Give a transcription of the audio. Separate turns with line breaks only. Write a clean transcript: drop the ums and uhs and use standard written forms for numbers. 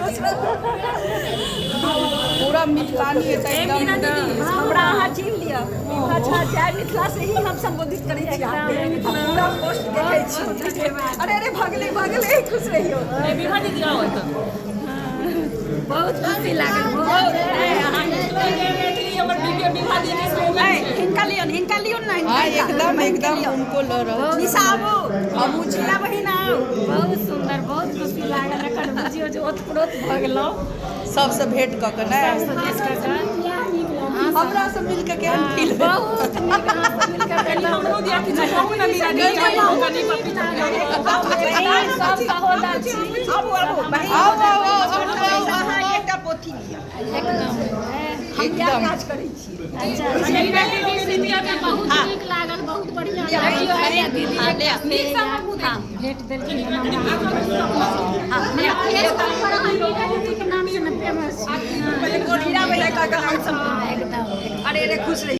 खुश रहू।
पूरा मिथिलानी एतऽ एकदम।
हमरा अहाँ चिन्ह लिअ, विभा झा, जय मिथिला से ही हम संबोधित करै छी अहाँके। आ पूरा पोस्ट देखै छी। अरे अरे, भगले भगले, खुश रहियौ।
विभा दीदी, आओ एतऽ।
बहुत खुशी लागल, बहुत।
मैथिली हमर विभा दीदी स्लोगन
ऐ,
छै।
हिनका लियौन, हिनका लियौन ने।
हाँ,
हिनका
एकदम
बहिनके
एकदम
लियौन।
उनको लऽ रहल छी।
निशा, आबू।
हमहूँ छी।
शीला बहिन, आउ।
बहुत सुन्दर, बहुत खुशी लागल। एखन बुझियौ जे ओतप्रोत भऽ गेलहुँ।
सबसँ भेंट कऽ के ने?
सबसँ भेंट कऽ कऽ।
हमरा से मिल के केहन फील भेल?
बहुत नीक, अहाँसँ मिल कऽ।
कनि हमरो दिया किछु कहू ने मीरा दीदी, कनि पप्पी।
बहिन सब सहोदर छी।
आबू आबू बहिन।
आउ आउ आउ आउ।
अहाँ एकटा पोथी लिअ।
एकदम।
हम इएह
एकदम।
काज करै छी।
अच्छा।
मीरा दीदी से मिल के
बहुत नीक लागल, बहुत बढ़िया लागल।
देखियौ, अरे दीदी।
नीक से हमहूँ देख।
भेंट देलखिन हन हमरा।
फेसबुक पर अहाँ मीरा दीदीके नामसँ ने फेमस छी।
मीरा बहिन कऽ कऽ हम सब।
एकदम।
अरे अरे, खुश रही।